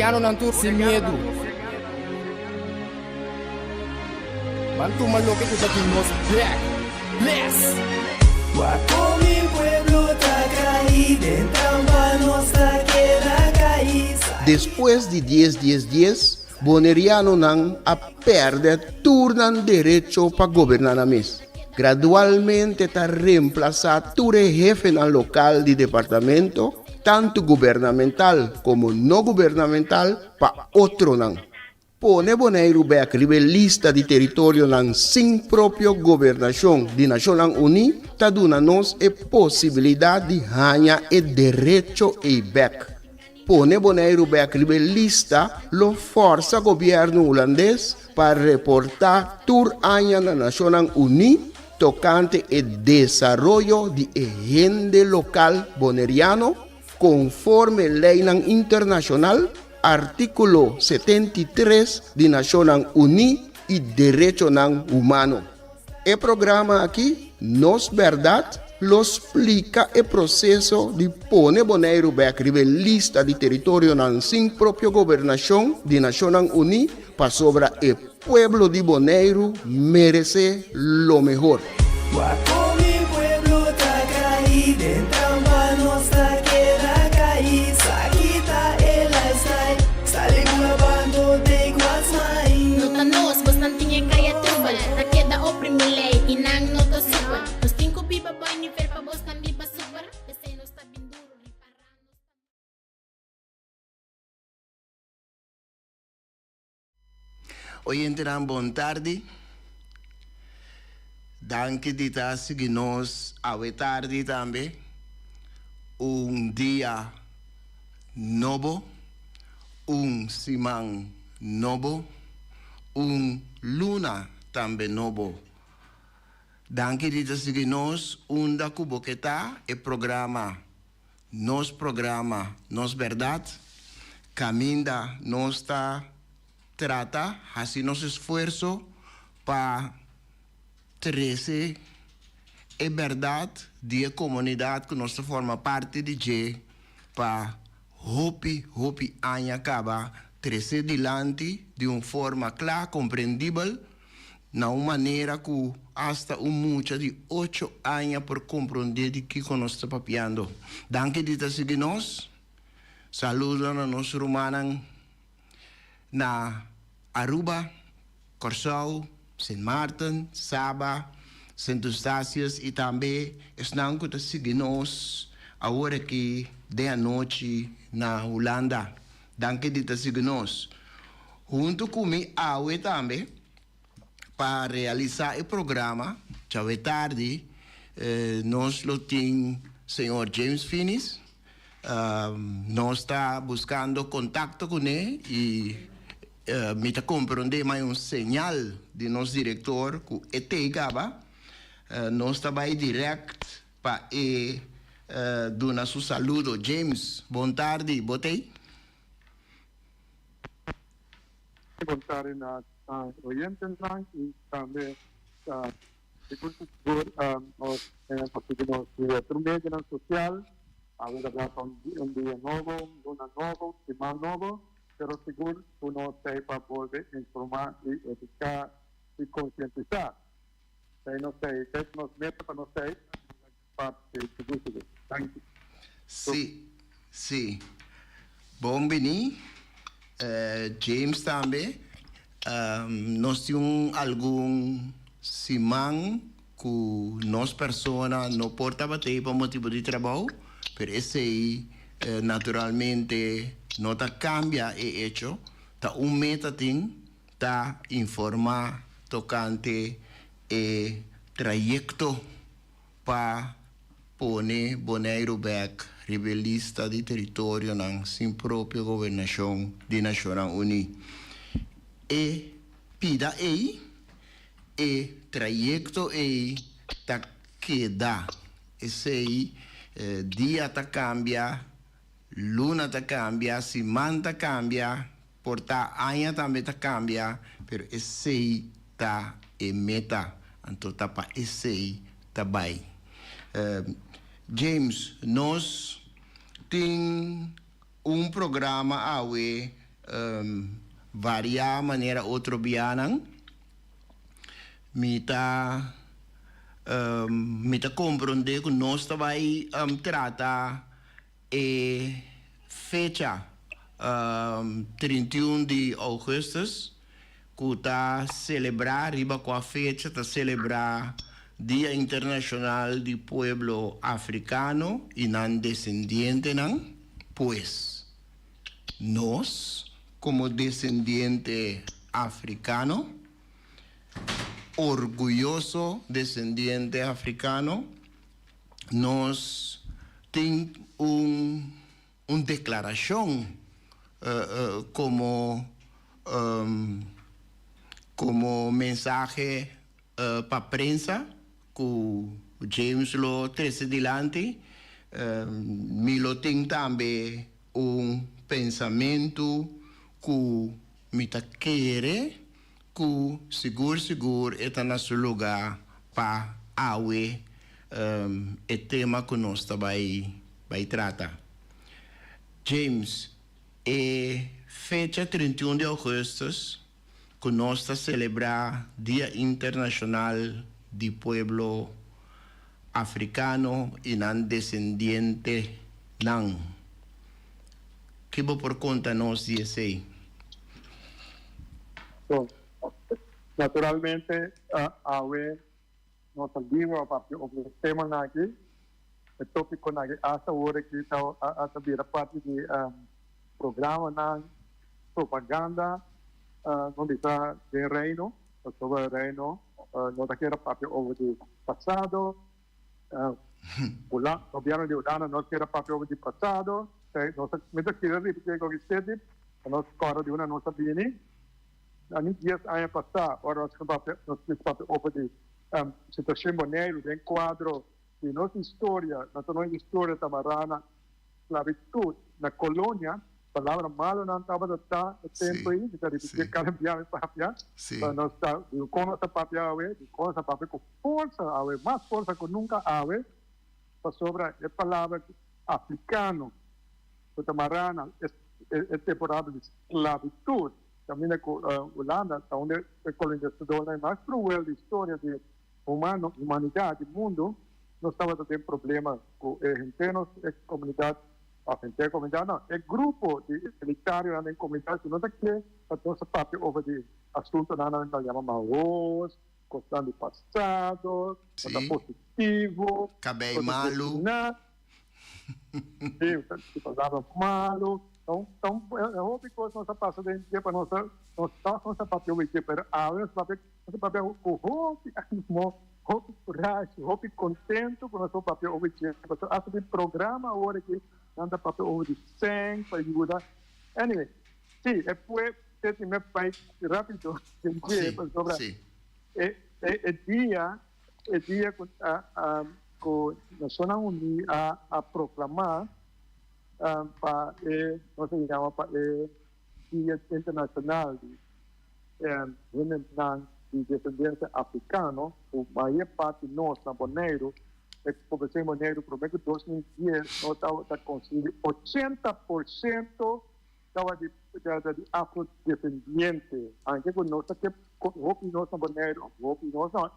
Bonerianonan tur sin miedu. Ban tuma loke ku ta di nos bek. Bless! Wak kon mi pueblo ta kai den trampa nos ta keda kai. Despues di dies dies dies, Bonerianonan a pèrdè tur nan derecho pa goberná nan mes. Gradualmente ta remplasá tur e hefenan lokal di departamento, tantu gubernamental komo no gubernamental, pa otronan. Pone Boneiru bèk riba e lista di teritorionan sin propio gobernashon di Nashonnan Uní ta duna nos e posibilidat di haña e derecho ei bèk. Pone Boneiru bèk riba e lista lo fòrsa gobièrnu hulandes pa reportá tur aña na Nashonnan Uní tokante e desaroyo di e hende lokal boneriano konforme leinan internashonal, artíkulo 73 di Nashonnan Uní i derechonan humano. E programa aki, Nos Bèrdat, lo splika e proseso di pone Boneiru bèk riba e lista di teritorionan sin propio gobernashon di Nashonnan Uní pasobra e pueblo di Boneiru meresé lo mehor. Wak kon mi pueblo ta kai den trampa nos ta keda kai sa kita e lifestyle sali ku la bando take what's mine. No ta nos, bosnan tin e kaya trubel Ta keda oprimi lei i nan no ta super Nos tin ku biba bai nivel pa bosnan biba super P'esei nos ta bin duru ripará nos ta. Oyentenan bon tardi. Danki di ta sigui nos awe tardi tambe. Un dia nobo, un siman nobo, un luna tambe nobo. Danki di ta sigui nos unda ku bo ke ta e programa Nos programa Nos Berdad kaminda nos ta trata hasi nos esfuerso pa trese e bèrdat di e komunidat ku nos ta forma parti di dje pa hopi hopi aña kaba trese dilanti di un forma kla, komprendibel, na un manera ku asta un mucha di ocho aña por komprondé di kiko nos ta papiando. Danki di ta sigui nos. Saludo na nos rumannan na Aruba, Kòrsou, Sint Maarten, Saba, Sint Eustatius i tambe esnan ku ta sigui nos awor aki den anochi na Hulanda. Danki di ta sigui nos. Huntu ku mi awe tambe pa realisá e programa djawe tardi nos lo tin señor James Finis. Nos ta buskando kontakto kuné i mi ta komprondé mai un señal di nos direktor ku e tei kaba. Nos ta bai dirèkt pa e duna su saludo. James, bon tardi, bo tei? Bon tardi na oyentenan i tambe sigur sigur nos ta sigui nos via tur medionan sosial. Awe ta basa un dia nobo, un luna nobo, un siman nobo, pero sigur ku nos ta ei pa bolbe informá i eduká i konsientisá. Esei nos ta ei, esei ta nos meta pa nos ta ei pa sigur sigur. Danki. Sí, sí. Bon bini, James tambe. Nos tin un algun siman ku nos persona no por tabata ei pa motibu di trabou, pero esei naturalmente no ta kambia e echo. Ta un meta tin, ta informá tokante e trayekto pa pone Boneiru bèk riba e lista di teritorionan sin propio gobernashon di Nashonnan Uní. E pida ei, e trayekto ei ta keda. Esei dia ta kambia, luna ta kambia, siman ta kambia, por ta aña tambe ta kambia, pero esei ta e meta. Anto ta pa esei ta bai. James, nos tin un programa awe. Varia manera otro bianan. Mi ta mi ta komprondé ku nos ta bai trata e fecha 31 di ougùstùs ku ta selebrá riba kua fecha ta selebrá Dia Internashonal di Pueblo Afrikano i nan desendientenan, pues. Nos, komo desendiente afrikano, orguyoso desendiente afrikano, nos tin un un deklarashon komo komo mensahe pa prensa ku James lo trese dilanti. Mi lo tin tambe un pensamentu ku mi ta kere ku sigur sigur e ta na su lugá pa awe e tema ku nos ta bai bai trata. James, E fecha 31 di ougùstùs ku nos ta selebrá Dia Internashonal di Pueblo Afrikano i nan desendientenan. Ki bo por konta nos di esei? So, naturalmente awe nos ta liber pa papia over e temanan aki. E topiconan aki hasta awor aki ta bira parti di programanan, propaganda, no bisa den Reino, pasobra Reino no ta kere papia over di pasado. Gobierno di Hulanda no kier a papia over di pasado. Mi ta kere ripiti e cosita pa nos corda di unda nos a bini. Ani dies aña pasa ora nos a papia nos papia over di situacion Boneiru den cuadro di nos historia, nos historia ta mará na sclavitud, na colonia. Palabra malonan tabata ta e tempu ei, mi ta ripití kada bia mi papia, pero nos ta dikon nos ta papia awe, dikon nos ta papia ku forsa awe, mas forsa ku nunka awe, pasobra e palabra afrikano ku ta mará na e temporada di sklabitut, kaminda ku Hulanda ta un di e kolonisadornan mas kruel di historia di humano, humanidat, di mundu, nos tabata den problema ku e henter nos e komunidat. Of henter komunidat no, e grupo di elitarionan den komunidat ku no ta kere pa nos a papia over di asuntonan nan ta yama mahos, kosnan di pasado, no ta positivo, Kabei malu. Si, di palabra malu. Ta un hopi kos nos a pasa den dje pa nos a nos tòg nos a papia over dje, pero awe nos papia nos a papia ku hopi animo, Hopi kurashi, hopi kontentu ku nos por papia over dje. Pasobra asta den programa awor aki nan ta papia over di sèn pa yuda. Anyway, si e pue te tin me bai rapido den dje pasobra e e dia e dia ku ku Nashonnan Uní a a proklamá pa e nos a yama pa e dia internashonal di Hendenan di desendensia afrikano ku mayor parti nos na Boneiru, e poblashon di Boneiru promé ku 2010 nos tabata konsigi 80% tabata di afrodesendiente. Anke ku nos ta ke hopi nos na Boneiru, hopi nos no,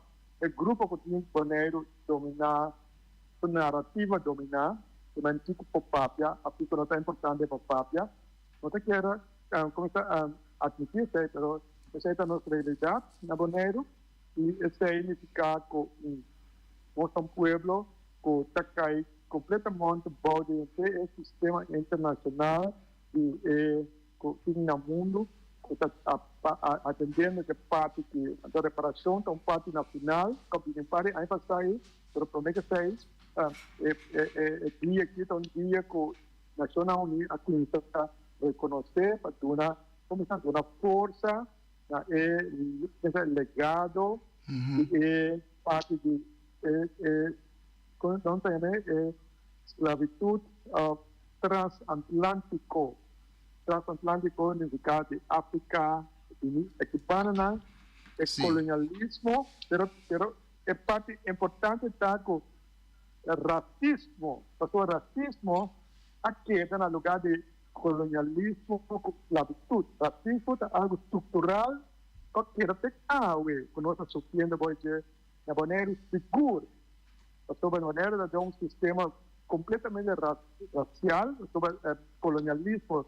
e grupo ku tin Boneiru dominá, su narativa dominá, ku nan kiko por papia, a kiko no ta importante pa papia. No ta kier kuminsá admití esei, pero esei ta nos realidat na Boneiru i esei nifiká ku nos ta un pueblo ku ta kai kompletamente bou di henter e sistema internashonal di e ku tin na mundu ku ta atendiendo ku e parti ki anto reparashon ta un parti na final ku a bini un par di aña pasá ei, pero promé ku esei e dia aki ta un dia ku Nashonnan Uní a kuminsá rekonosé pa duna kuminsá duna forsa na e legado di e parti di e e kon ta yama e sklabitut transatlantiko. Transatlantiko nifiká di Afrika bini aki bananan e kolonialismo pero pero e parti importante ta ku Racismo, pasobra racismo a keda na lugar di Kolonialismo ku sklabitut. Rasismo ta algu struktural ku a keda te awe ku nos ta sufriendo bo dje na Boneiru sigur. Pasobra Boneiru ta den un sistema kompletamente rasial, pasobra kolonialismo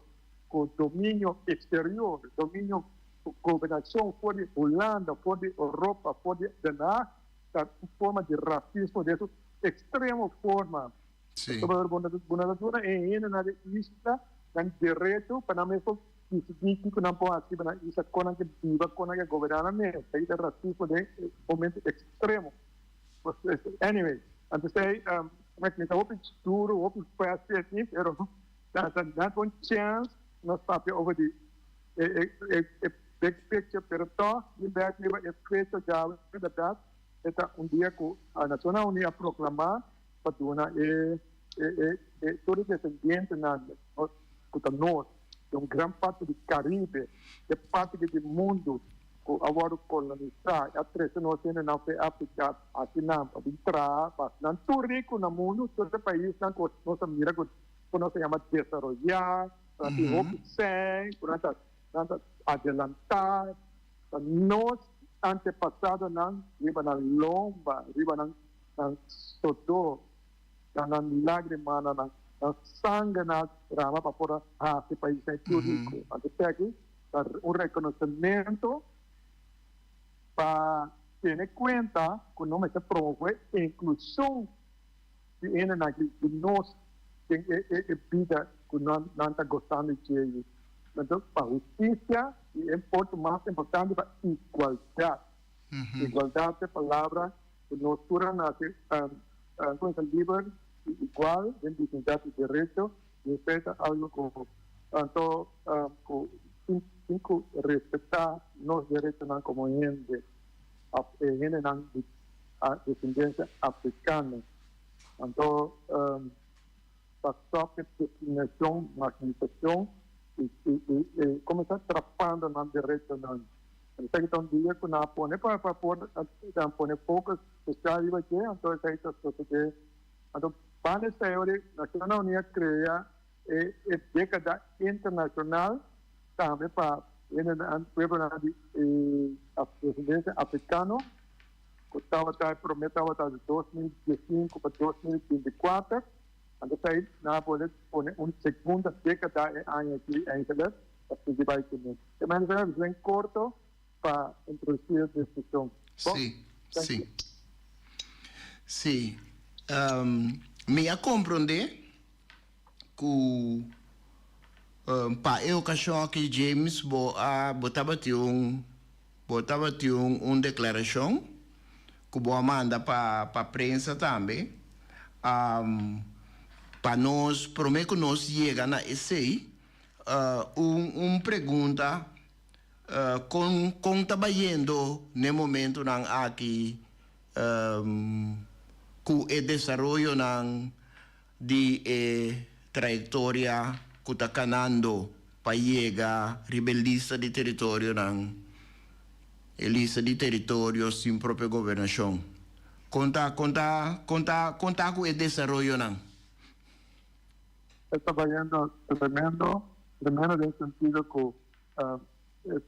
ku dominio eksterior, dominio ku gobernashon for di Hulanda, for di Europa, for di Den Haag ta un forma di rasismo den su ekstremo forma. Pasobra bo no ta duna e hendenan di isla nan derecho pa nan mes por disidí kiko nan por hasi pa nan isla, kon nan ke biba, kon nan ke goberná nan mes. Esaki ta rasismo den e momento ekstremo. Anyway, anto esei mi ta hopi duro, hopi fuerte aki, pero ta nan un chèns nos papia over di e big picture, pero tòg mi bèk riba e fecha djawe, bèrdat, e ta un dia ku Nashonnan Uní a proklamá pa duna e e tur e desendientenan ku ta nos di un gran parti di Karibe, e parti di mundu ku a wòrdu kolonisá i a trese nos hendenan for Afrika akinan pa bin traha pa hasi nan tur riku na mundu, tur e paisnan ku nos a mira ku nos a yama desaroyá, ku nan tin hopi sèn, ku nan ta nan ta adelantá, ta nos antepasadonan riba nan lomba, riba nan. Nan sodó, ta nan lágrimanan, nan nan sanger nan a drama pa por a hasi paisnan tur riku. Anto esaki ta un rekonosementu pa tene kuenta ku no mester promové inklushon di hendenan aki di nos den e e bida ku nan nan ta gosando di dje. Anto pa hustisia i e punto mas importante pa igualdat. Igualdat ta e palabra ku nos tur a nase ku liber i igual den dignidat i derecho, i esei ta algu ku anto ku tin ku respetá nos derechonan komo hende òf e hendenan di desendensia afrikano. Anto pa stòp e diskriminashon, marginalisashon i kuminsá trapando nan derechonan. Esaki ta un dia ku nan a pone pa pa por nan pone focus spesial riba dje, anto esaki ta sosodé. Anto banda esei ora Nashonnan Uní a krea e e dekada internashonal tambe pa hendenan pueblonan di desendensia afrikano ku tabata e promé tabata di 2015 pa 2024, anto esei nan a pone pone un segunda dekada e aña aki eigenlijk. Ta sigui bai ku mi. E manera ta den korto pa introdusí e diskushon. Bon, Sí, thank sí. you. Sí. Mi a komprondé ku pa e okashon aki James bo a bo tabatin un bo tabatin un un deklarashon ku bo a manda pa pa prensa tambe pa nos promé ku nos yega na esei Un un pregunta, Con con ta bayendo n'e momentonan aki cu e desaroyonan di e trayectoria cu ta canando pa yega riba e lista di territorionan, e lista di territorio sin propio gobernacion? Con ta con ta con ta con ta cu e desaroyonan? E ta bayendo tremendo, tremendo den sentido cu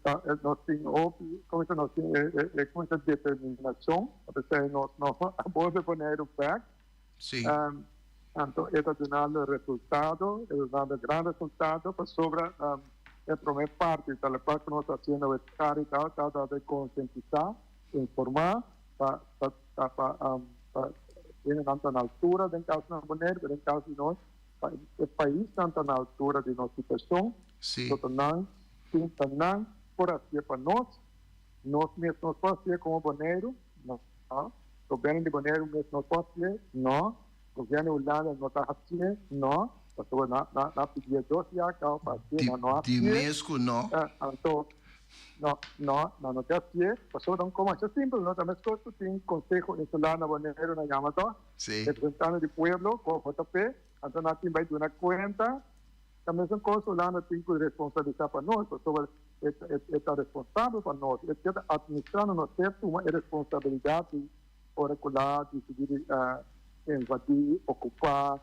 ta nos tin hopi, como ta nos tin e como ta determinacion, apesar nos no a bolbe Boneiru bek. Sí. Anto e ta dunando resultado, e ta dunando gran resultado pasobra e prome parti ta locual cu nos ta haciendo awe tardi ta ta de concientisa, informa pa pa pa pa hendenan ta na altura den caso na Boneiru, pero den caso di nos pa e paisnan ta na altura di nos situacion, so ta nan tin ta nan por hacié pa nos, nos mes nos por hacié como Boneiru? No, gobierno di Boneiru mes no por hacié? No, gobierno di Hulanda no ta hacié? No, pasobra nan nan a pidié dos ya caba pa hacié, nan no Di hacié, mes cu no. anto No, no, no, no te hacié. Pasobra ta un kos masha simpel, no? Ta meskos ku tin Konseho Insular na Boneiru nan yama to, Sí. representante di pueblo ku a vota p'e, anto nan tin bai duna kuenta. Ta mesun kos Hulanda tin ku responsabilisá pa nos, pasobra e e ta responsabel pa nos. E ta atministrando nos, e tuma e responsabilidat di ora ku la disidí di invadí, okupá,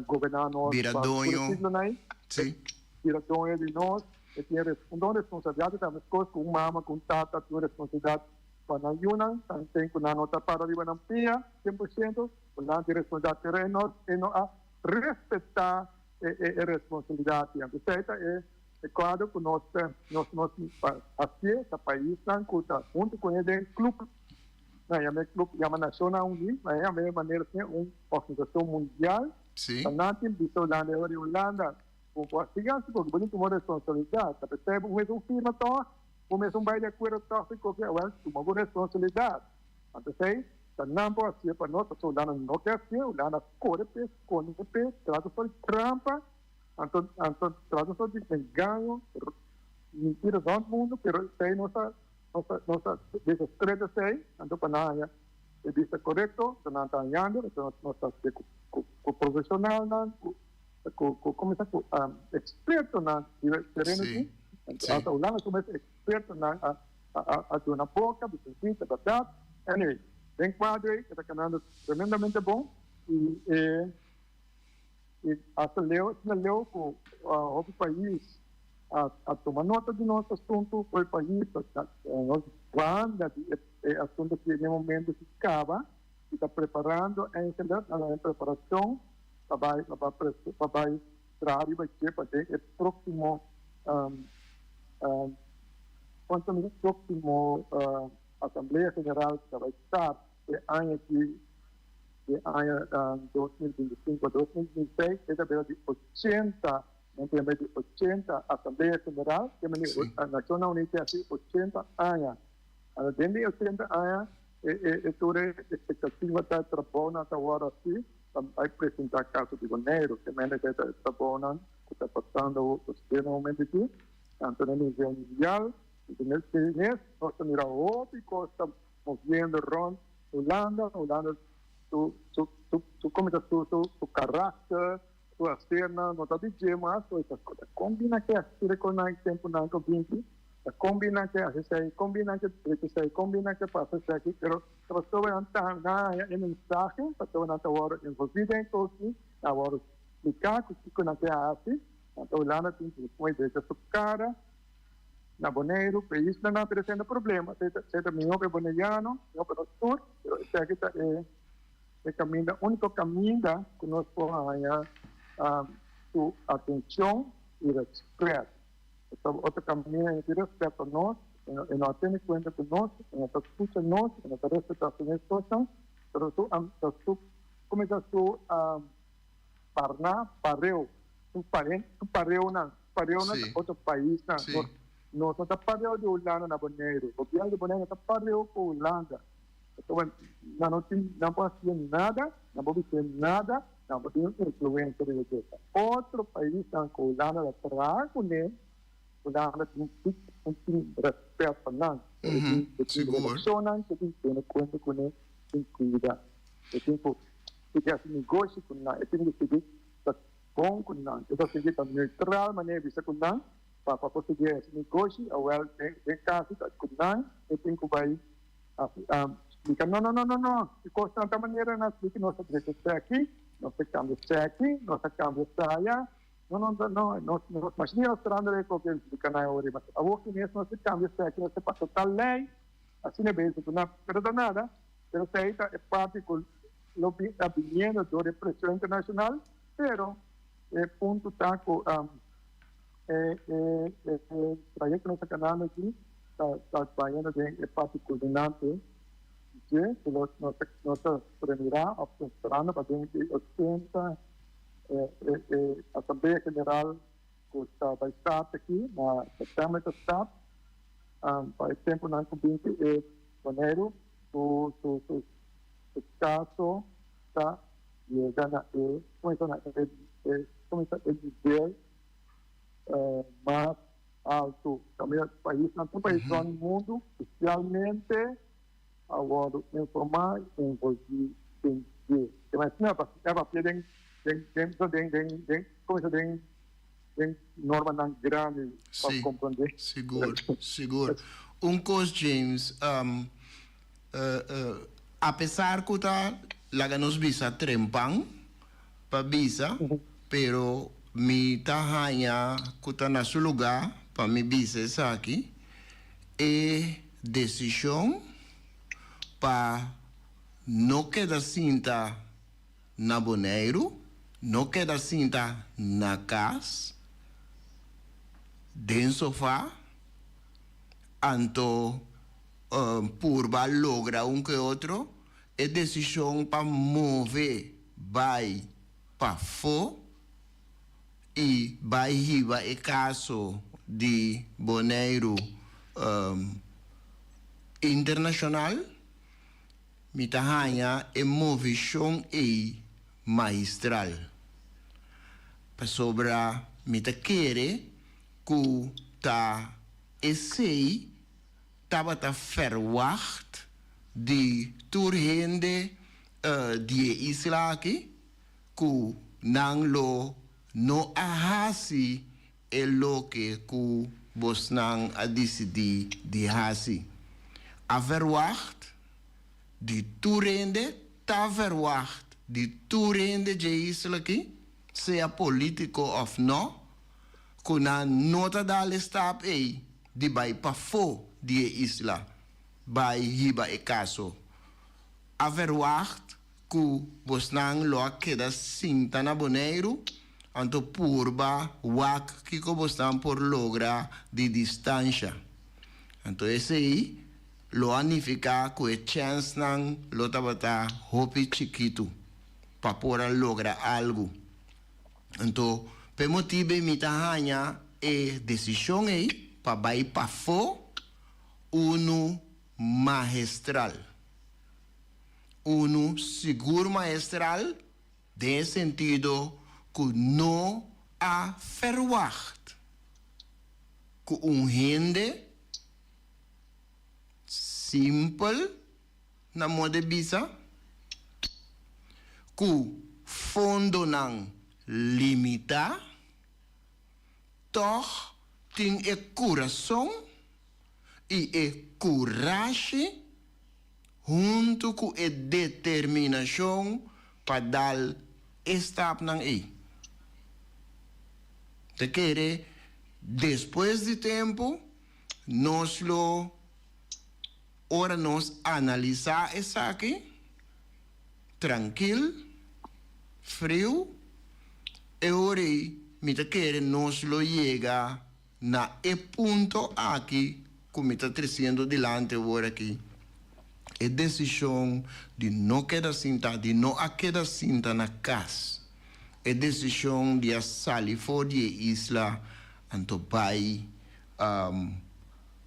goberná nos Bira pa tur e doño. siglonan ei. Sí. bira doño di nos, e tin un don responsabilidat ta meskos ku un mama ku un tata tin un responsabilidat pa nan yunan, tanten ku nan no ta para riba nan pia 100%, ku nan tin responsabilidat, pero e no e no a respetá e e responsabilidat. Anto esei ta e e kuadro ku nos nos nos hasié ta paisnan ku ta huntu ku e den klup, nan yama e klup yama Nashonnan Uní, nan yama e manera asina un organisashon mundial. Pa nan tin bisa Hulanda e ora di Hulanda bo por sigui hasi koke, bo tin tuma responsabilidat. Ta p'esei bo mes un firma tòg, bo mes un bai di akuerdo tòg ku koke, awèl tuma bo responsabilidat. Anto esei ta nan por hasié pa nos, pasobra Hulanda no ke hasié, Hulanda a kore p'e, skonde p'e, trata for di trampa, anto anto trata for di engaño, mintira rònt mundu, pero esei nos a nos a nos a desestreda esei, anto pa nan haña e bista korekto, anto nan ta hañando, anto nos ta hasié ku ku profeshonalnan, ku ku ku kuminsá ku ekspertonan di tereno aki, anto asta Hulanda su mes ekspertonan a a duna boka, bisa si ta bèrdat. Anyway, den kuadro ei e ta kanando tremendamente bon i e i asta leu, asina leu ku hopi pais a a tuma nota di nos asuntu, hopi pais ta nos banda di e asuntu aki den e momento ki kaba i ta preparando eigenlijk nan ta den preparashon pa bai pa bai pa bai traha riba dje pa den e próksimo Cuanto mi próximo Asamblea General ta bay start e aña aki, e aña 2025 a 2026, e ta bira di 80, nan ta yama di 80 Asamblea General, ke meni Nacionnan Uní tin hasi 80 aña. Anto den di 80 aña e e tur e expectativa ta trabounan ta wòrdu hasi pa bay presenta caso di Boneiru, ke mende ke ta trabounan ku ta pasando den e momento aki. Tanto na nivel mundial y den el mes nos ta mira hopi cos ta moviendo rond Hulanda. Hulanda su su su su como ta su su su caracter, su hacernan no ta di dje mas, so ta combina ke haci tur e cosnan e temponan cu binti, ta combina ke haci esey, combina ke drecha esey, combina ke pasa esaki, pero ta pasobra nan ta nan haya e mensahe, pasobra nan ta worde envolvi den e cos aki, nan a worde splica cu kico nan ke haci. Anto Hulanda tin ku pone derecha su kara na Boneiru, ku e islanan ta tresiendo problema. Esei ta mihó pa e boneiano, mihó pa nos tur, pero esaki ta e e kaminda, úniko kaminda ku nos por haña su atenshon i rèspèt. Pasobra otro kaminda e no tin rèspèt pa nos, e no a tene kuenta ku nos, e no ta skucha nos, e no ta respetá su mes kosnan, pero su su kuminsá su. Parná, pareu, su paren, su pareunan, su pareunan ta otro paisnan. Nos, nos no ta pareu di Hulanda na Boneiru. Gobierno di Boneiru no ta pareu ku Hulanda. Pasobra nan no tin, nan por hasié nada, nan por bis'é nada, nan por tin un influensia riba dje. Ta otro paisnan ku Hulanda ta traha kuné, Hulanda tin un tin rèspèt pa nan. E tin, e tin relashonnan ku tin tene kuenta kuné, tin kuida. E tin ku sigui hasi negoshi ku nan, e tin ku sigui ta bon ku nan, e ta sigui ta neutral manera e bisa ku nan pa pa por sigui hasi negoshi, awel den den kaso ta ku nan e tin ku bai hasi splika no no no no no e kosnan ta manera nan splika nos ta drecha esaki, nos ta kambia esaki, nos ta kambia esaya, no no no nos nos masha nos trahando e koke splika nan awor riba awor ki mes nos ta kambia esaki nos ta pasa tal lei asina e bezi ku nan pero ta nada. Pero esei ta e parti cu lo ta biniendo door di presion internacional, pero e punto ta cu e trayecto nos ta canando aki ta bayendo den e parti culminante dje cu lo nos ta premira of ta sperando pa den di 80 e Asamblea General cu ta bay start aki na september ta start pa e temponan cu binti e Boneiru su su su su caso ta yega na e cuminsa na e e cuminsa e nivel mas alto. Caminda paisnan tur pais rond mundo oficialmente a wordo informa y envolvi den dje. Te mas asina a papia den den den den den den cuminsa den den normanan grandi pa Sí, comprende. sigur, sigur. Un kos James, um, uh, uh, apesar ku ta laga nos bisa trempan pa bisa, pero. Mi ta haña ku ta na su lugá pa mi bisa esaki, e desishon pa no keda sinta na Boneiru, no keda sinta na kas, den sofá, anto purba logra un ke otro, e desishon pa move bai pafó i bai hiba e kaso di Boneiru internashonal, mi ta haña e movishon ei maistral. Pasobra mi ta kere ku ta esei tabata ferwagt di tur hende di e isla aki ku nan lo no a hasi e loke ku bosnan a disidí di hasi. A ferwagt di tur hende, ta ferwagt di tur hende dje isla aki, sea polítiko òf nò, ku nan no ta dal e stap ei di bai pafó di e isla bai hiba e kaso. A verwagt ku bosnan lo a keda sinta na Boneiru, anto purba wak kiko bosnan por logra di distansha. Anto esei lo a nifiká ku e chènsnan lo tabata hopi chikitu pa por a logra algu. Anto p'e motibu mi ta haña e desishon ei pa bai pafó unu maestral. Unu sigur maestral den e sentido ku no a ferwagt ku un hende simpel na moda bisa ku fondonan limitá tòg tin e kurason i e kurashi huntu ku e determinashon pa dal e stapnan ei. Ta kere despues di tempu nos lo ora nos analisá esaki trankil, friu, e ora ei mi ta kere nos lo yega Na e punto aki ku mi ta tresiendo dilanti awor aki, e desishon di no keda sinta, di no a keda sinta na kas, e desishon di a sali for di e isla anto bai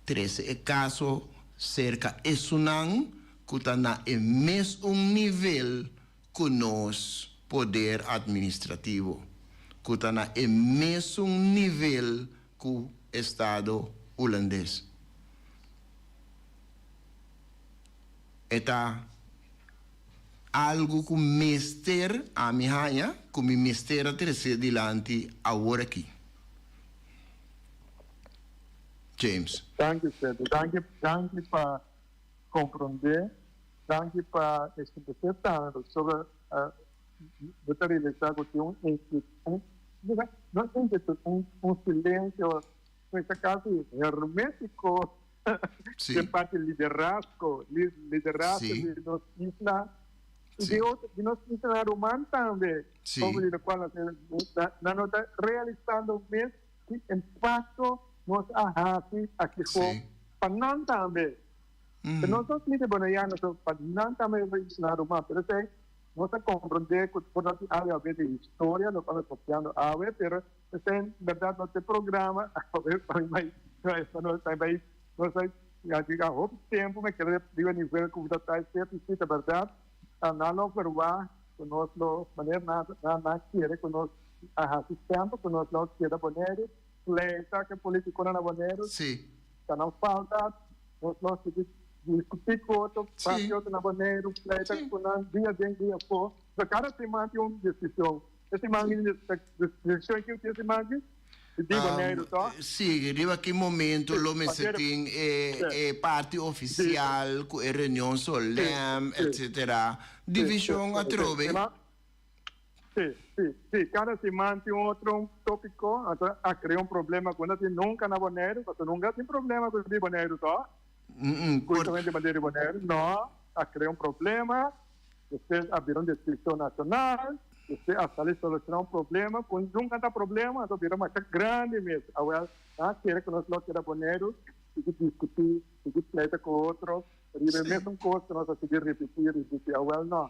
trese e kaso serka esunnan ku ta na e mes un nivel ku nos poder administrativo, ku ta na e mesun nivel ku Estado Hulandes. E ta algu ku mester ami haña, ku mi mester a trese dilanti awor aki. James. Danki, Pedro. Danki, danki pa Comprende. Danki pa establecé tanto sobre bo ta realisa cu tin un inquietud, no inquietud, un silencio cu ta casi hermetico den parti liderazgo, liderazgo di nos isla y di otro, di nos islanan ruman tambe, como di locual nan no ta realisando mes ki impacto nos a haci aki pa nan tambe. Pero nos no sinti Boneiano so, pa nan tambe e isla ruman. Pero esei nos a comprende cu por no tin algo haber di historia locual nos papiando awe, pero esei en berdad no ta e programa awe pa mi bay pa nos bay nos a yega hopi tempo mi kere riba nivel cu ta ta esei si ta berdad nan lo verwagt cu nos lo manera nan nan kere cu nos a haci semper cu nos lo keda Boneiru pleita cu e politiconan na Boneiru ta nan falta. Nos lo sigui discutí cu otro, papia otro na Boneiru, pleita cu nan dia den dia afó. So cada siman tin un discusion. E siman tin discusion aki, e siman aki di Boneiru, to? Sí, riba ki momento lo mester tin e parti oficial cu e reunion solem, etcetera. Division atrobe. Si, si, si. Kada siman tin un otro tópiko. Anto a krea un problema ku no tin nunka na Boneiru, pasobra nunka tin problema ku di Boneiru tòg? Ku solamente bandera di Boneiru. No, a krea un problema, despues a bira un diskushon nashonal, despues a sali solushoná un problema ku nunka ta problema, anto a bira masha grandi mes. Awèl, nan a kere ku nos lo keda Boneiru sigui diskutí, sigui pleita ku otro riba e mesun kos ku nos a sigui ripití, ripití. Awèl, no.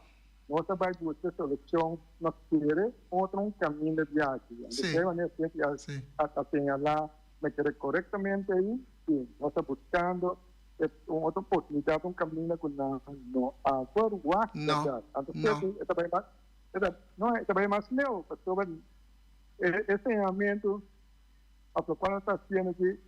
Nos a bai buska solucion, nos kere otro un caminda di aki. Anto kei manera siempre a a señala, me kere corectamente ayi, si nos ta buscando e un otro posibilidad, un caminda cu nan no a verwacht berdad. Anto siempre e ta bai mas, e ta, no, e ta bai mas leu, pasobra e e señalamentu of locual nos ta haciendo aki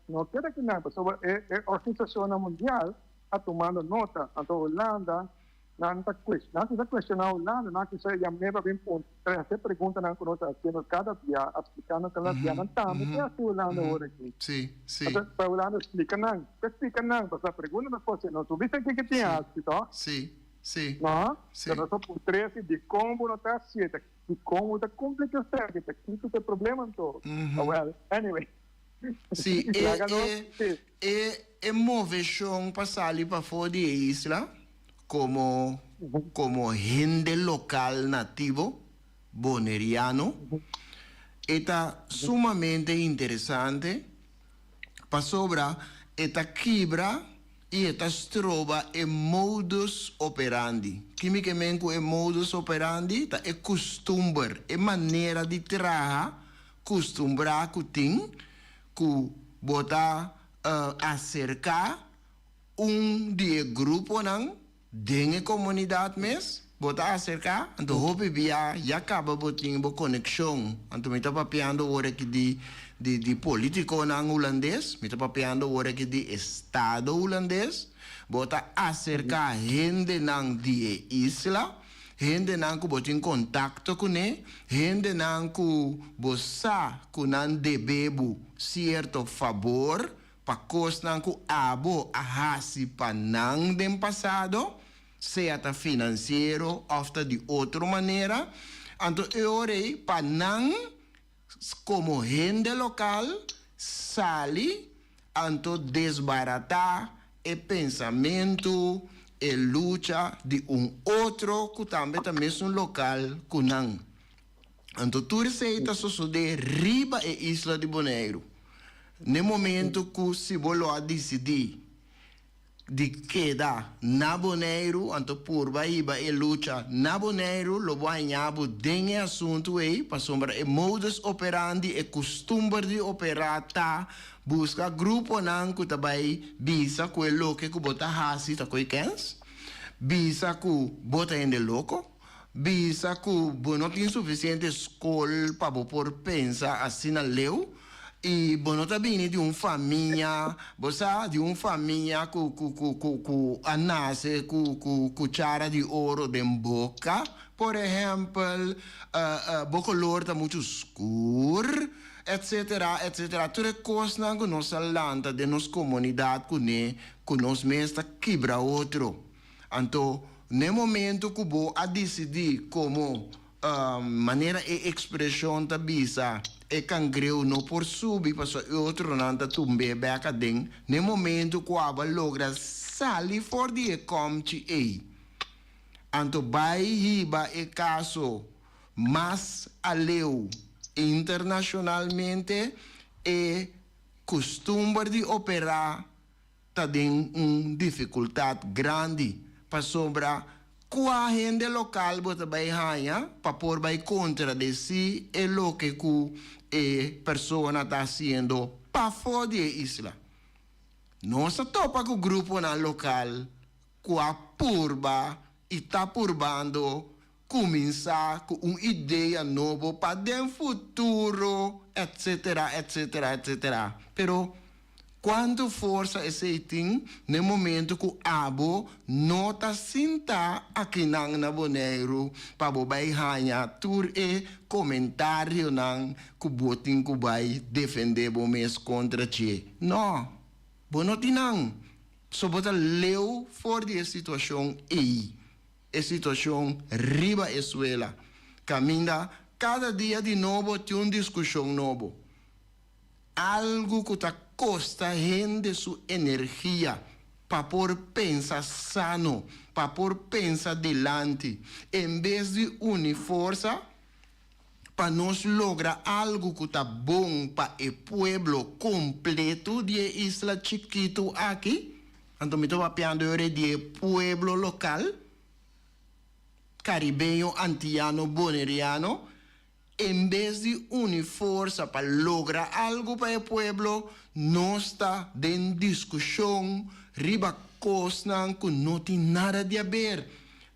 no keda aki nan, pasobra e e organisacionnan mundial a tumando nota, anto Hulanda, Nan ta nan ta cuestiona Hulanda, nan kisa yam'é pa bin puntra, haci e preguntanan cu nos ta haciendo cada bia, a splicando cada bia, nan tambe ke haci Hulanda ora aki. Entonces, pa Hulanda splica nan, ke splica nan? Pasobra pregunta nos por haci, nos no bisa kiko tin haci, toh? No? Pero nos por puntr'é si dicon bo no ta hacié, ta dicon bo ta cumpli cu esaki, ta kiko ta e problema anto? Awel, anyway. Sí, e, e, e, e moveshon pa sali pafó di e isla komo, komo hende lokal nativo boneriano, e ta sumamente interesante pasobra e ta kibra i e ta stroba e modus operandi. Ki mi ke men ku e modus operandi? Ta e kustumber, e manera di traha Kustumbrá ku tin ku bo ta aserká un di e gruponan den e komunidat mes, bo ta aserká, anto hopi bia ya kaba bo tin bo konekshon. Anto mi ta papiando ora aki di di di politikonan hulandes, mi ta papiando ora aki di estado hulandes, bo ta aserká hendenan di e isla. Hendenan ku bo tin kontakto kuné, hendenan ku bo sa ku nan debe bo sierto fabor pa kosnan ku abo a hasi pa nan den pasado, sea ta finansiero òf ta di otro manera. Anto e ora ei pa nan komo hende lokal sali anto desbaratá e pensamentu, e lucha di un otro ku tambe ta mesun lokal ku nan. Anto tur esei ta sosodé riba e isla di Boneiru. N'e momentu ku si bo lo a disidí di keda na Boneiru, anto purba hiba e lucha na Boneiru, lo bo haña bo den e asuntu ei, pasobra e modus operandi, e kustumber di operá ta buska gruponan ku ta bai bisa ku e loke ku bo ta hasi ta koe kens, bisa ku bo ta hende loko, bisa ku bo no tin sufisiente skol pa bo por pensa asina leu. I bo no ta bini di un famia, bo sa, di un famia ku, ku, ku, ku, ku a nase ku, ku kuchara di oro den boka, por ehèmpel, bo kolor ta muchu skur, etsetera, etsetera. Tur e kosnan ku nos a lanta den nos komunidat kuné, ku nos mes ta kibra otro. Anto, n'e momento ku bo a disidí komo Manera e ekspreshon ta bisa, e kangreu no por subi pasobra e otronan ta tumb'é bèk aden. Na e momentu ku abo a logra sali for di e kòmchi ei, anto bai hiba e kaso mas aleu internashonalmente, e kustumber di operá ta den un dificultad grandi pasobra cua hende local bo ta bay haña pa por bay contradeci e loke cu e persona ta haciendo pafo di e isla. Nos a topa cu gruponan local cu a purba y ta purbando cuminsa cu un idea nobo pa den futuro etc etc etc pero cuanto forsa esey tin n'e momento cu abo no ta sinta akinan na Boneiru pa bo bay haña tur e comentarionan cu bo tin cu bay defende bo mes contra dje no bo no tin nan so bo ta leu for di e situacion ey. E situashon riba e suela. Kaminda kada dia di nobo tin un diskushon nobo. Algu ku ta kosta hende su energia pa por pensa sano, pa por pensa dilanti, en bes di uni forsa pa nos logra algu ku ta bon pa e pueblo kompletu di e isla chikitu aki, anto mi ta papiando yore di e pueblo lokal, karibeño, antiano, boneriano, En bes di uni forsa pa logra algu pa e pueblo, nos ta den diskushon riba kosnan ku no tin nada di aber.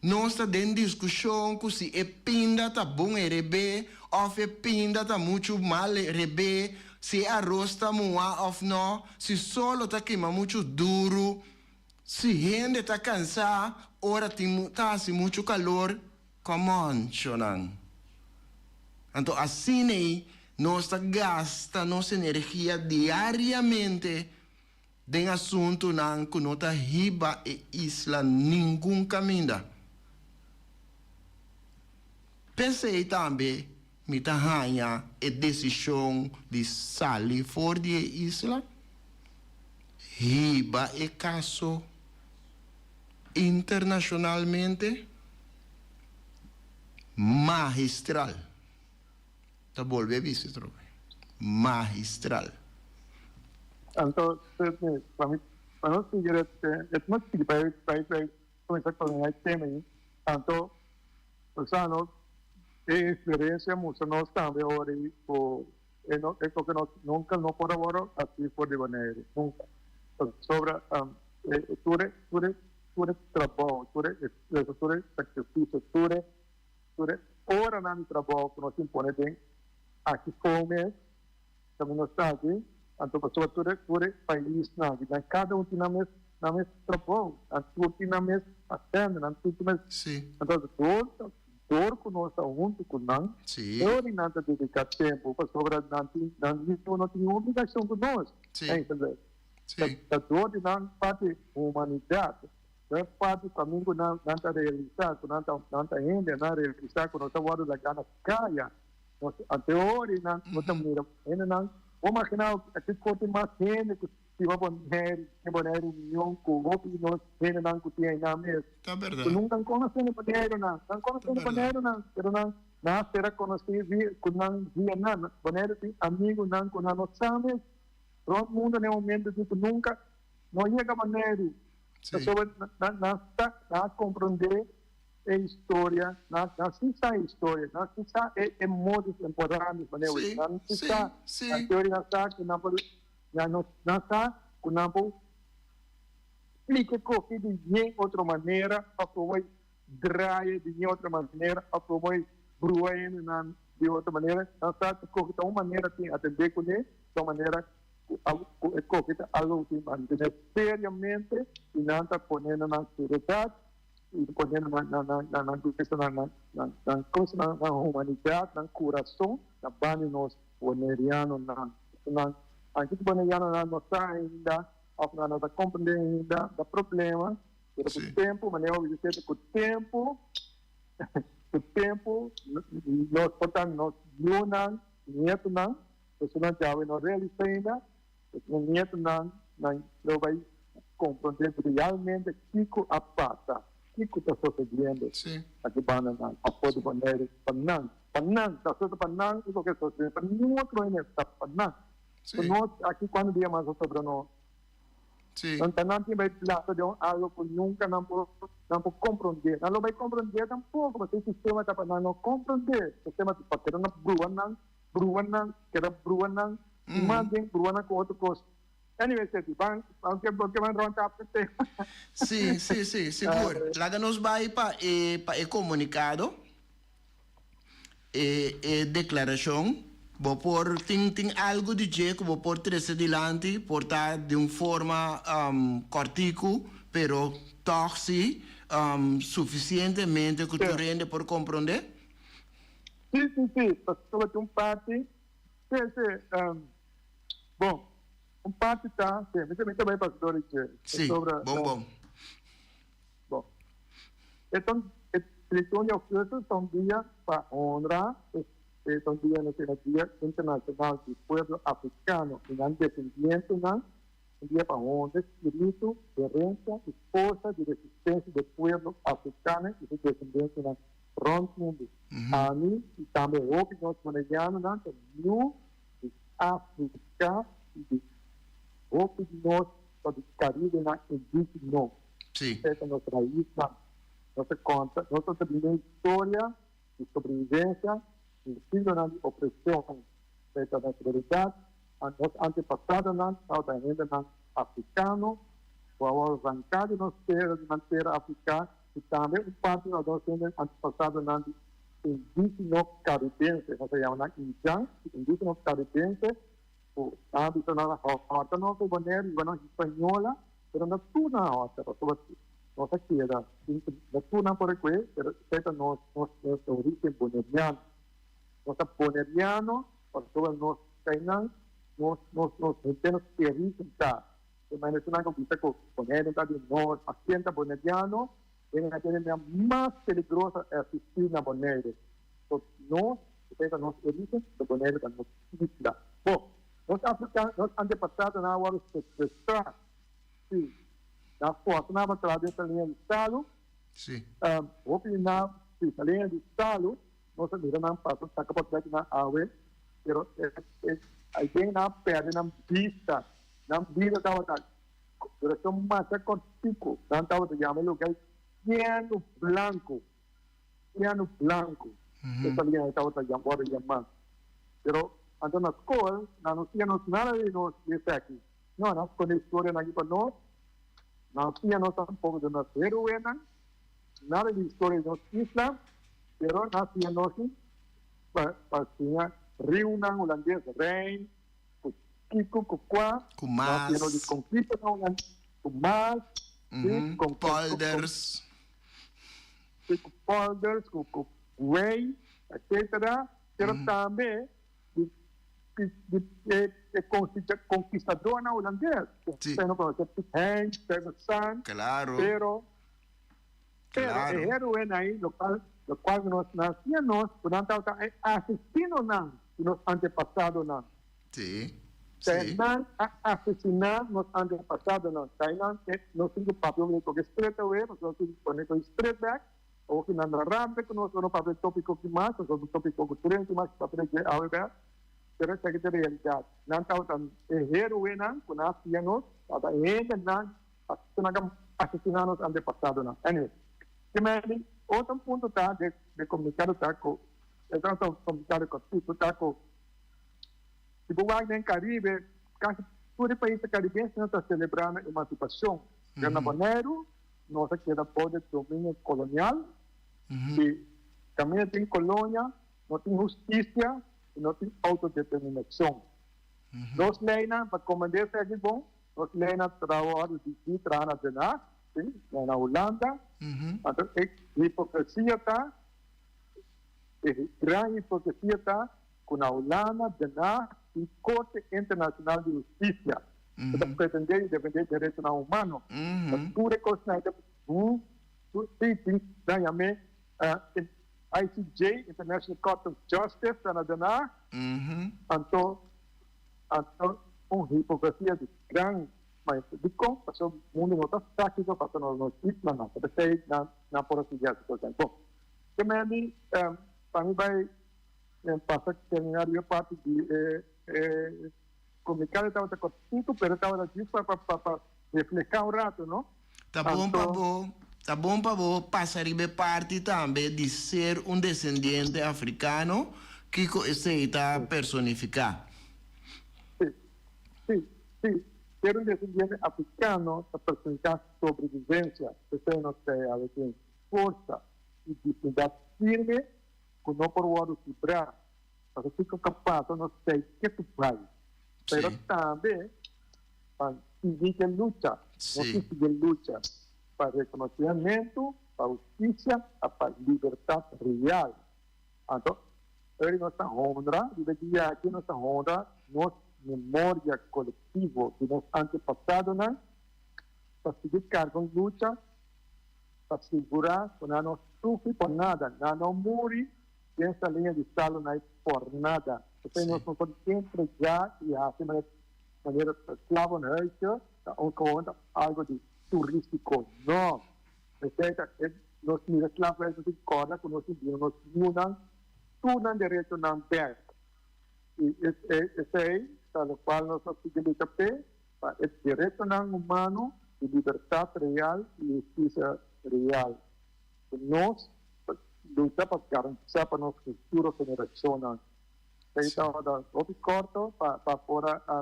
Nos ta den diskushon ku si e pinda ta bon herebé òf e pinda ta muchu mal herebé, si e aros ta muhá òf nò, si solo ta kima muchu duru, si hende ta kansá ora tin ta hasi muchu kalor. Come on, shonan. Anto asin'ei nos ta gasta nos energia diariamente den asuntunan ku no ta hiba e isla ningun kaminda. P'esei tambe mi ta haña e desishon di sali for di e isla, hiba e kaso internashonalmente magistral. Ta bolbe bisa atrobe, magistral. Anto, pa mi, pa nos sigui e no sigui pa e kuminsá koordiná e tema ei, anto Osea nos e experiencia mustra nos tambe ora y cu e no e coke nos nunca no por a worde haci for di Bonaire, nunca. Pasobra e tur e tur e tur e trabao, tur e esfuerzo, tur e sacrificio, tur e tur e oranan di trabao cu nos tin pone den aki for mes Tambe nos ta aki, anto pasobra tur e tur e paisnan aki, nan kada un tin nan mes nan mes trabou, nan tur tin nan mes agenda, nan tur tin mes. Sí. Entonces dor dor ku nos ta huntu ku nan, Sí. ora nan ta dediká tempu pasobra nan tin nan mismo no tin obligashon ku nos. Sí. Entendé? Sí. Ta dor di nan parti humanidat, nan parti kaminda ku nan nan ta realisá ku nan ta nan ta hende, nan realisá ku nos ta wòrdu lagá na kaya. Nos anteori nan bo ta mira hendenan, bo magina aki kote mas hende ku stima Bonaire, ke Bonaire union ku hopi di nos hendenan ku tin einan mes. Ta berdad. Ku nunka konosé na Bonaire nan, nan konosé na Bonaire nan, pero nan nan a sera konosí via ku nan via nan. Bonaire tin amigunan ku nan no sa mes rònt mundu na e momento di ku nunka no yega Bonaire. Pasobra nan nan sa nan a komprondé. E historia, nan nan si sa e historia, nan si sa e e modus operandi manera Sí, nan si sí, sa, sí. nan teoria nan sa ku nan por nan no nan sa ku nan por splika e koki di yen otro manera òf por mooi draai di yen otro manera òf por mooi brua hendenan di otro manera, nan sa ku koki ta un manera tin atendé kuné, ta un manera ku a ku e koki ta algu ku tin mantené seriamente i nan ta pone na nan seriedad. I pone nan nan nan nan nan bisa nan nan nan nan cosa nan nan humanidad nan curason na banda di nos bonerianonan nan anke ku bonerianonan no sa ainda of nan no ta comprende ainda ta problema pero ku tempo manera bo bisa ku tempo ku tempo nos por ta nos yunan nietonan esunnan djawe no realisa ainda. E nietonan nan lo bai komprondé realmente kiko a pasa, kiko ta sosediendo aki banda nan afó di Boneiru pa nan, pa nan, ta sosediendo pa nan i loke ta sosediendo pa ningun otro hende, ta pa nan. Ku nos aki kuantu dia mas a sobra nos? Nan ta nan tin bai plasa den un algo ku nunka nan por nan por komprondé. Nan lo bai komprondé tampoko pasobra e sistema ta pa nan no komprondé. Sistema ta pa keda na brua nan, brua nan, keda brua nan. I mas den bruana ku otro kos. Anyway, Seti, ban, ban ke bo ke ban rond af e tema. Sí, sí, sí, sigur. Laga nos bai pa e, pa e komunikado, e, e deklarashon. Bo por tin, tin algu di dje ku bo por trese dilanti, por ta di un forma kòrtiku, pero tòg sí sufisientemente ku tur hende por komprondé? Sí, sí, sí. Pasobra tin un parti Sí, sí. Bon, un parti ta, sí, mi ta, mi ta bai pasador di dje. Sí, Pasobra, bon, bon. Bon. E ta, e, 31 di augustus ta un dia pa honra, e ta un dia nos yama Dia Internacional di Pueblo Africano y nan Descendientenan, un dia pa honra e spiritu, herencia y forsa di resistencia di e pueblo africano y su descendientenan rond mundo. Ami y tambe hopi nos Bonerianonan ta yu di Africa y di hopi di nos ta di Caribenan indigeno. Esei ta nos raisnan. Nos ta konta, nos ta bini un historia di sobrevivencia di siglonan di opresion. Esei ta nos realidat. Nos antepasadonan tabata hendenan afrikano ku a wòrdu ranká di nos tera, di nan tera Afrika, i tambe un parti di nos hende antepasadonan di indígeno karibense, nos a yama nan indian, indígeno karibense, ku nan a bisa nan a hòrta nos e Boneiru, yuba nos Hispaniola, pero no tur nan a hòrta, pasobra nos a keda, no tur nan por rekue, pero esei ta nos nos orígen boneriano. Nos ta boneriano pasobra nos kainan, nos nos nos henter nos origen ta. E manera ku nan a bisa ku Boneiru ta di nos, mas ken ta boneriano, e nan a tene mea mas peligroso asistí na Boneiru. So nos, esei ta nos origen, pero Boneiru ta nos isla. Bo, nos afrikan, nos antepasadonan a wòrdu sekuestrá, sí, nan forsa nan pa traha den saliña di salu. Hopi di nan, sí, saliña di salu. Nos a mira nan pasa saca portret di nan awe, pero e algen nan a perde nan bista. Nan bida tabata duracion masha cortico. Nan tabata yama e lugar Piano Blanco, Piano Blanco, esa algen ahí tabata worde yama. Pero anto na scol nan no siña nos nada di nos di esaki. No, nan sconde historianan aki pa nos, nan no siña nos tampoco di nos heroenan. Nada di historia di nos isla, pero nan siña nos pa pa siña riunan hulandes, Rijn, ku kiko, ku kua, Ku nan siña nos di mas. konkistanan hulandes, ku mas, si, kon kon kon Polders. si, ku polders, ku ku wei, etcetera, pero tambe di di di e e konkistadornan hulandes, ku Si. no konosé Piet Hein, Stuyvesant, Claro. pero Pero Claro. e héroenan ei, lokual lokual ku nos nan siña nos ku nan tabata e asesinonan di nos antepasadonan. Sí, Ta sí. nan a asesiná nos antepasadonan. Ta einan e nos tin ku papia un koke straight away, pasobra nos tin ku pone koe straight back. Awor ku nan rabia ku nos ora no papia e tópiko ki mas, pasobra un tópiko ku tur hende tin mas ku papia dje awe bek. Pero esaki ta e realidat. Nan tabata e héroenan ku nan a siña nos, tabata e hendenan Pasobra nan a asesiná nos antepasadonan. Anyway, te mei otro punto ta de de komunikado ta ku e ta un komunikado kòrtiku ta ku si bo wak den Karibe kasi tur e paisnan karibense ta selebrá nan emansipashon. Pero na Boneiru nos a keda bou di dominio kolonial i kaminda tin kolonia no tin hustisia i no tin outodeterminashon. Nos leinan pa komand'é esaki bon. Nos lei na traha di di traha na Den Haag, si, na Hulanda. Anto e hipocresia ta, e gran hipocresia ta cu na Hulanda, Den Haag, tin Corte Internacional di Husticia cu ta pretende di defende derechonan humano. Ta tur e cosnan ei ta si, tin nan yam'e ICJ, International Court of Justice, ta na Den Haag. Anto. Anto un hipocresia di gran maestro. Dikon? Pasobra mundu no ta sa kiko pasa na nos islanan. Ta p'esei nan nan por a sigui hasi kosnan. Bon, ke mende pa mi bai pasa terminá riba e parti di e e komunikado tabata kòrtiku pero tabata djis pa pa pa reflehá un rato, no? Ta bon pa Anto. bo, ta bon pa bo pasa riba e parti tambe di ser un desendiente afrikano, kiko esei ta personifiká? Sí, sí, sí. Ser un desendiente afrikano ta personifiká sobrevivensia. P'esei nos ta awe tin forsa i dignidat firme ku no por wòrdu kibrá. Pasobra kiko ka pasa nos ta ke tu bai. Pero tambe pa sigui ke lucha. Nos tin sigui lucha pa reconocimentu, pa husticia a pa libertad real. Anto, ey nos ta honra, riba e dia aki nos ta honra nos memoria colectivo di nos antepasadonan pa sigui carga un lucha. pa sigurá ku nan no sufri por nada, nan no muri den saliña di salu na e por nada. P'esei nos no por entregá i hasi manera sklavenhuisje ta un gewoon ta algu di turístiko. No! P'esei ta e nos mira sklavenhuis nos tin kòrda ku nos tin duna nos yunan tur nan derechonan bèk. I esei ta lokual nos a sigui lucha p'e, pa e derechonan humano di libertat real i hustisia real. Ku nos ta lucha pa garantisá pa nos futuro generashonnan. Esei tabata hopi kòrto pa por a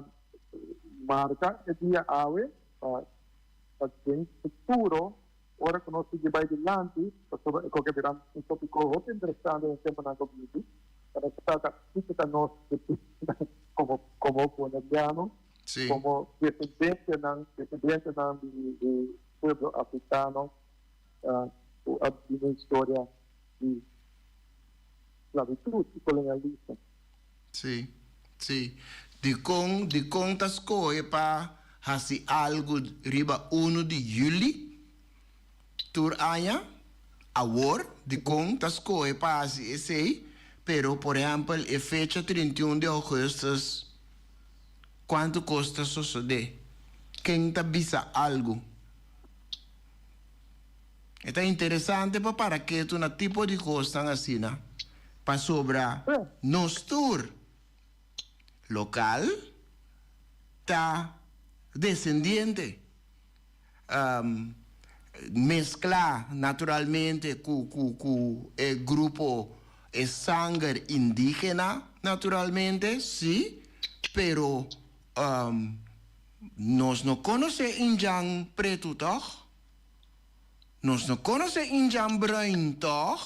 marka e dia awe pa den futuro ora ku nos sigui bai dilanti, pasobra e koke bira un topiko hopi interesante den tempunan ku bibi, pa nos trata kiko ta nos komo komo boneriano, komo desendentenan desendentenan di pueblo afrikano ku a biba un historia di sklabitut i kolonialismo. Sí, sí. Dikon, dikon ta skohe pa hasi algu riba unu di yüli tur aña? Awor, dikon ta skohe pa hasi esei, pero por ehèmpel e fecha 31 di ougùstùs, kuantu kos ta sosodé? Ken ta bisa algu? E ta interesante pa para ketu na tipo di kosnan asina, pasobra nos tur lokal ta desendiente, mesklá naturalmente ku ku e grupo, e sanger indígena naturalmente, sí, pero nos no konosé indjan pretu tòg? Nos no konosé indjan bruin tòg?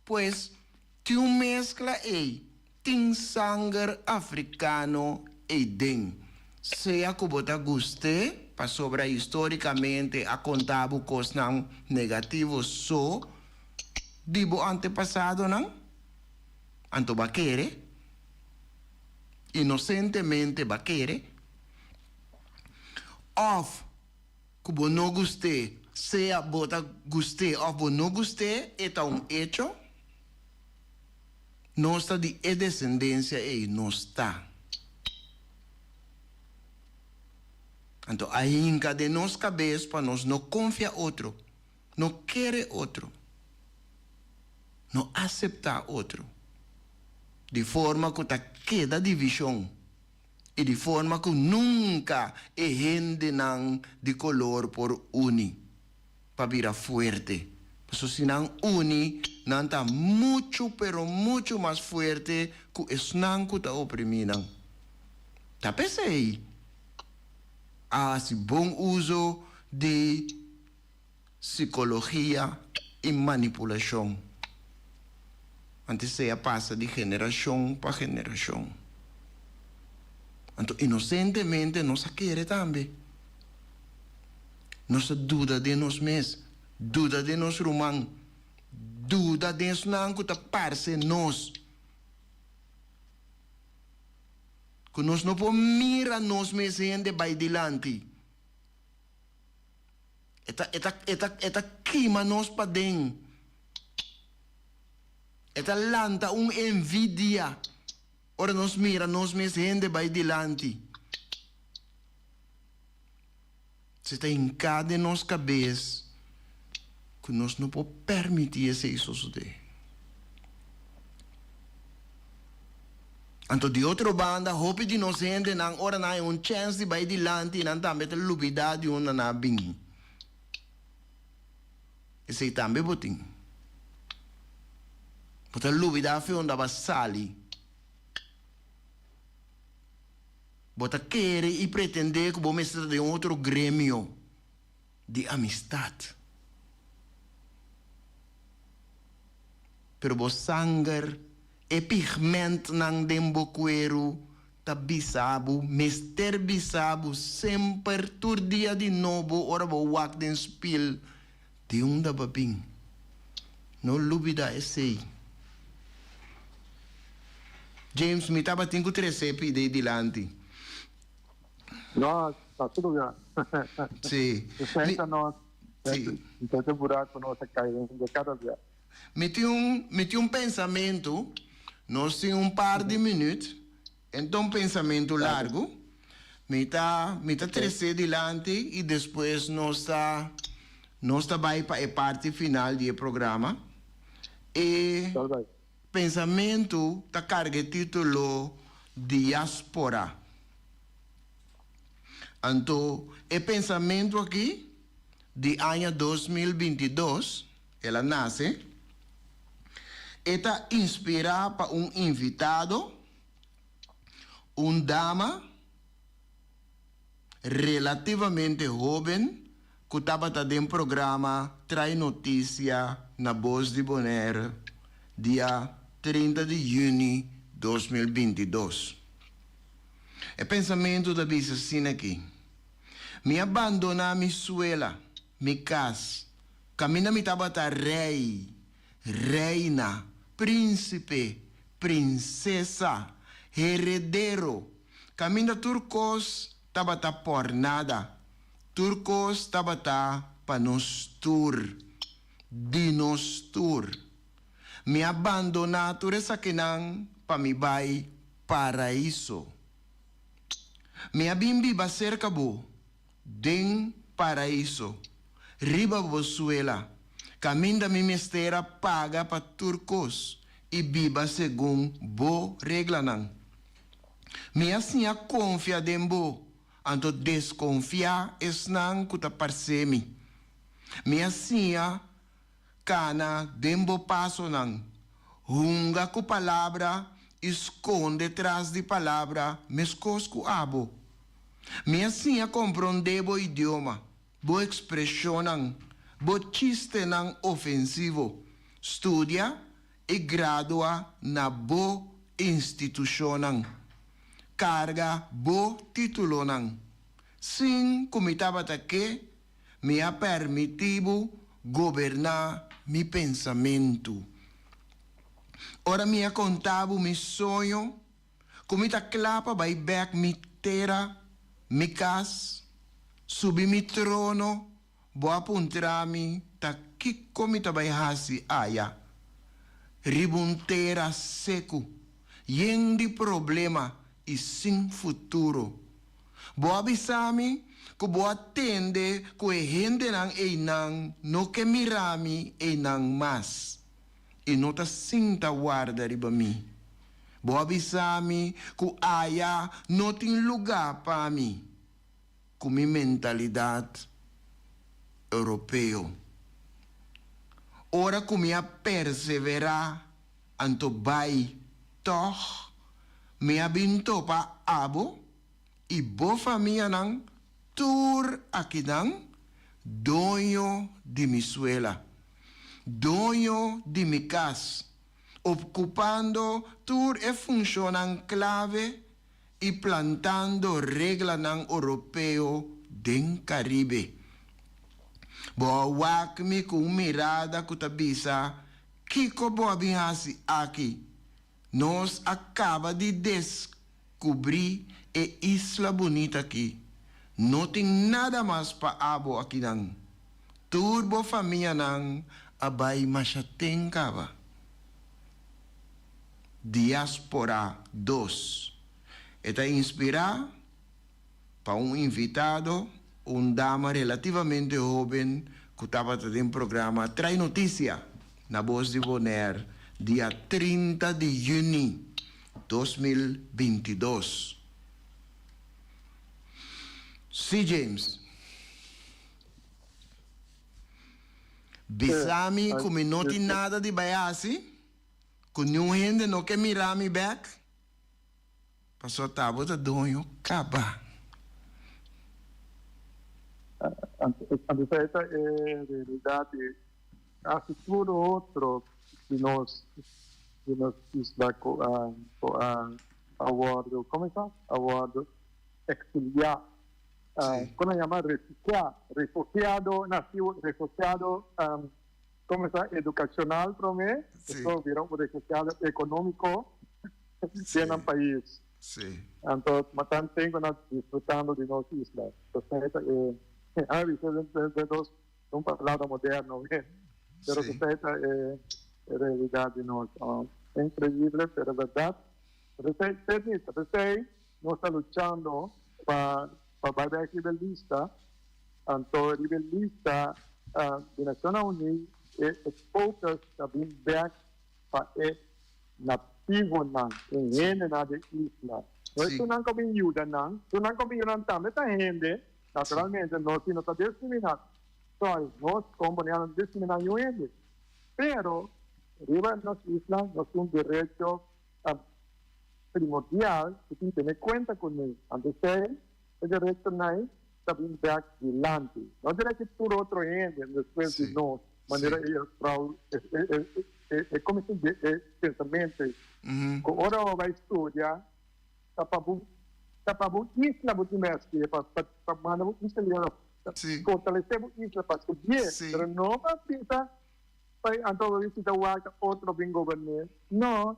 Pues, tin un meskla ei, tin sanger afrikano ei den. Sea ku bo ta gust'é, pasobra histórikamente a konta bo kosnan negativo so di bo antepasadonan, anto bo a kere, inosentemente bo a kere, òf Ku bo no gust'é, sea bo ta gust'é òf bo no gust'é, e ta un echo. Nos ta di e desendensia ei, nos ta. Anto a hinka den nos kabes pa nos no konfia otro, no kere otro, no aseptá otro, di forma ku ta keda divishon. i di forma ku nunka e hendenan di kolor por uni pa bira fuerte. Pasobra si nan uni, nan ta muchu pero muchu mas fuerte ku esnan ku ta oprimí nan. Ta p'esei a hasi bon uso di sikologia i manipulashon. Antes esei a pasa di generashon pa generashon. Anto inosentemente nos a kere tambe. Nos a duda den nos mes, duda den nos ruman, duda den esnan ku ta parse nos. Ku nos no por mira nos mes hende bai dilanti. E ta, e ta, e ta, e ta kima nos paden. E ta lanta un envidia ora nos mira nos mes hende bai dilanti. Se ta hinká den nos kabes ku nos no por permití esei sosodé. Anto di otro banda, hopi di nos hendenan ora nan hay un chèns di bai dilanti, nan tambe ta lubidá di unda nan a bin. Esei tambe bo tin. Bo ta lubidá fe unda bo a sali. Bo ta kere i pretendé ku bo mester ta den un otro gremio di amistat. Pero bo sanger, e pigmentnan den bo kueru ta bisa bo, mester bisa bo semper tur dia di nobo ora bo wak den spil, di unda bo a bin. No lubida esei. James, mi tabatin ku trese e pida ei dilanti. No, ta tur lugar. Sí. Esei ta nos. Sí. Entonces buraco nos a cai den dje cada bia. Mi tin un, mi tin un pensamentu, nos tin un par di minuut, en ta un pensamentu largu, mi ta, mi ta trece dilanti y despues nos ta, nos ta bay pa e parti final di e programa. E pensamentu ta carga e titulo Diaspora. Anto e pensamentu aki di aña 2022 el a nace, e ta inspira pa un invitado, un dama relativamente hoben cu tabata den programa Trae Noticia na Bos di Bonaire dia 30 di juni 2022. E pensamentu ta bisa asina aki, Mi a bandona mi suela, mi cas, caminda mi tabata rey, reina, principe, princesa, heredero, caminda tur cos tabata por nada, tur cos tabata pa nos tur, di nos tur. Mi a bandona tur esakinan pa mi bay paraiso. Mi a bin biba cerca bo, den paraiso, riba bo suela, caminda mi mester a paga pa tur cos y biba segun bo reglanan. Mi a siña confia den bo, anto desconfia esnan cu ta parce mi. Mi a siña cana den bo pasonan, hunga cu palabra y sconde tras di palabra mescos cu abo. Mi a siña compronde bo idioma, bo expresionnan, bo chistenan ofensivo, studia y gradua na bo institucionnan, carga bo titulonan. Sin cu mi tabata ke, mi a permiti bo goberna mi pensamento. Ora mi a conta bo mi soño, cu mi ta cla pa bay bek mi tera, mi cas, subi mi trono, bo a puntra mi ta kico mi ta bay haci aya. Riba un tera seco, yen di problema y sin futuro. Bo a bisa mi cu bo a tende cu e hendenan eynan no ke mira mi eynan mas y no ta sinta warda riba mi. Bo a bisa mi cu aya no tin luga pa mi cu mi mentalidad europeo. Ora cu mi a persevera anto bay toch, mi a bin topa abo y bo famianan tur akinan, doño di mi suela, doño di mi cas, ocupando tur e funcionnan clave y plantando reglanan europeo den Caribe. Bo a wak mi cu un mirada cu ta bisa, Kico bo a bin haci aki? Nos a caba di descubri e isla bunita aki. No tin nada mas pa abo akinan. Tur bo famianan a bay masha ten caba. Diaspora dos. E ta inspira pa un invitado, un dama relativamente hoben cu tabata den programa Trae Noticia na Bos di Bonaire dia 30 di juni 2022. Si James. Bisa mi cu mi no tin nada di bay haci, cu niun hende no ke mira mi bek. Paso ta bo ta doño caba. Anto esei ta e realidad di casi tur otro di nos di nos isla cu a cu a a wordo como e ta a wordo exilia con a yama refugia refugiado naciu refugiado como e ta educacional prome despues bira un refugiado economico. Den nan pais. Anto matan tempo nan disfrutando di nos isla. Entonces e a bisa den dos. Un palabra moderno, pero sí. Esei ta e realidat di nos. Increíble, pero berdad. P'esei, p'esei nos ta luchando pa pa bai bek riba e lista. Anto riba e lista di Nacionnan Uní e focus ta bin bek pa e nativonan, e hendenan di isla. No esunnan ku a bin yuda nan, esunnan ku a bin yuda nan tambe ta hende, naturalmente nos si no ta diskriminá. Sorry, nos komo Boniano no diskriminá niun hende. Pero riba nos isla nos tin un derecho primordial ku tin tene kuenta kuné. Anto esei e derechonan ta bin bek dilanti. No derecho di tur otro hende despues di nos, manera e vrouw e komision di e pensamentu ei. Ku ora bo bai studia ta pa bo ta pa bo isla bo tin bai studia, pa manda bo isla fortalesé bo isla pa studi'é, pero no pa bisa. Pai anto bo bisita wak otro bin goberné. No,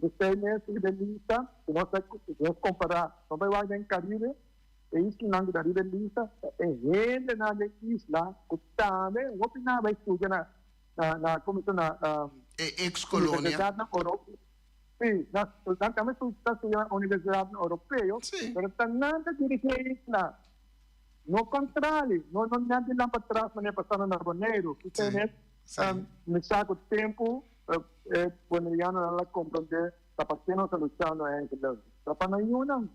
esei mes riba e lista, si nos ta si nos kompará, nos bai wak den Karibe, e islanan ku ta riba e lista ta e hendenan den isla ku tambe hopi nan a bai studia na na na komo se na E ex kolonia. Universidatnan oro si, nan nan tambe ta studia na universidatnan oropeo, pero ta nan ta dirigí e isla. No kontrali, no no nan di lampa tras manera pasando na Boneiru. Ku Sí, tenes sí. mi sa ku tempu e bonerianonan la komprondé ta pa ke nos ta luchando eigenlijk. Ta pa nan yunan.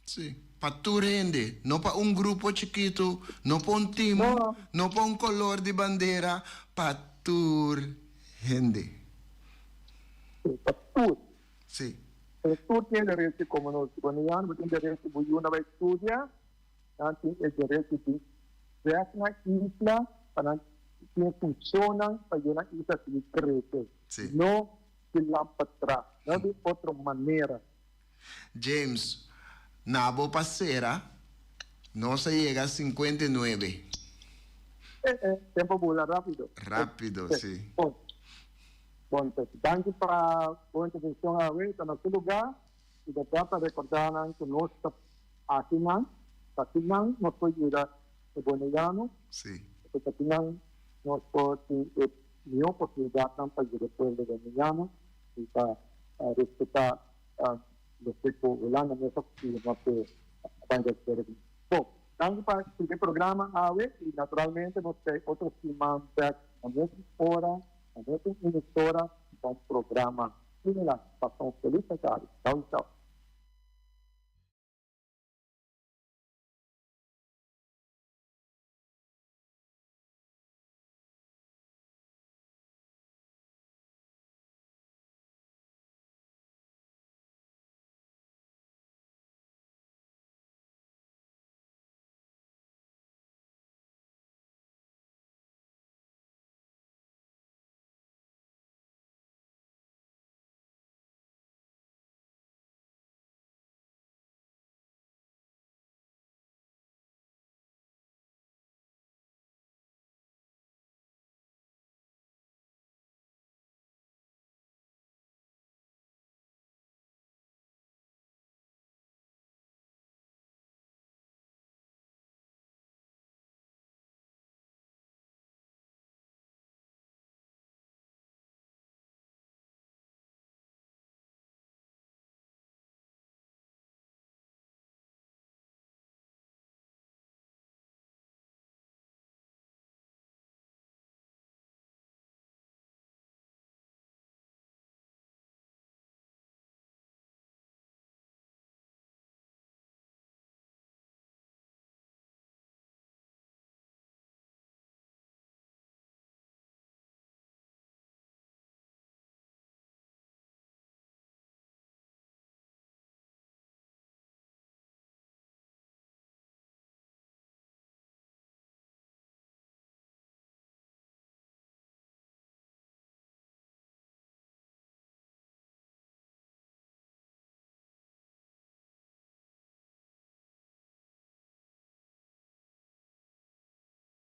Sí, pa tur hende, no pa un grupo chikitu, no pa un tim, No. no pa un kolor di bandera, pa tur hende. Sí, pa tur. Sí. Pero tur tin e derecho como nos Boneiano bo tin derecho bo yu na bay studia, nan tin e derecho di bek na isla pa nan tin e funcionnan pa yu na isla sigui crece. Sí. No di lampa tras, no di otro manera. James, na bo pa cera, nos a yega 59. Eh eh, tempo bula rapido. Rapido, sí. Bon. Bon, pues danki pa bo intervencion awe. Ta na su lugar y ta trata recorda nan cu nos ta aki nan, ta aki nan nos por yuda e Boneiano, pasobra ta aki nan nos por tin e mihor posibilidadnan pa yuda e pueblo Boneiano y pa respeta loke cu Hulanda mes a firma cu a bay di acuerdo cu nos. Bon, danki pa sigui e programa awe y naturalmente nos ta otro siman bek na mesun ora. Na mesun emisora pa un programa similar. Pasa un feliz tardi. Chau chau.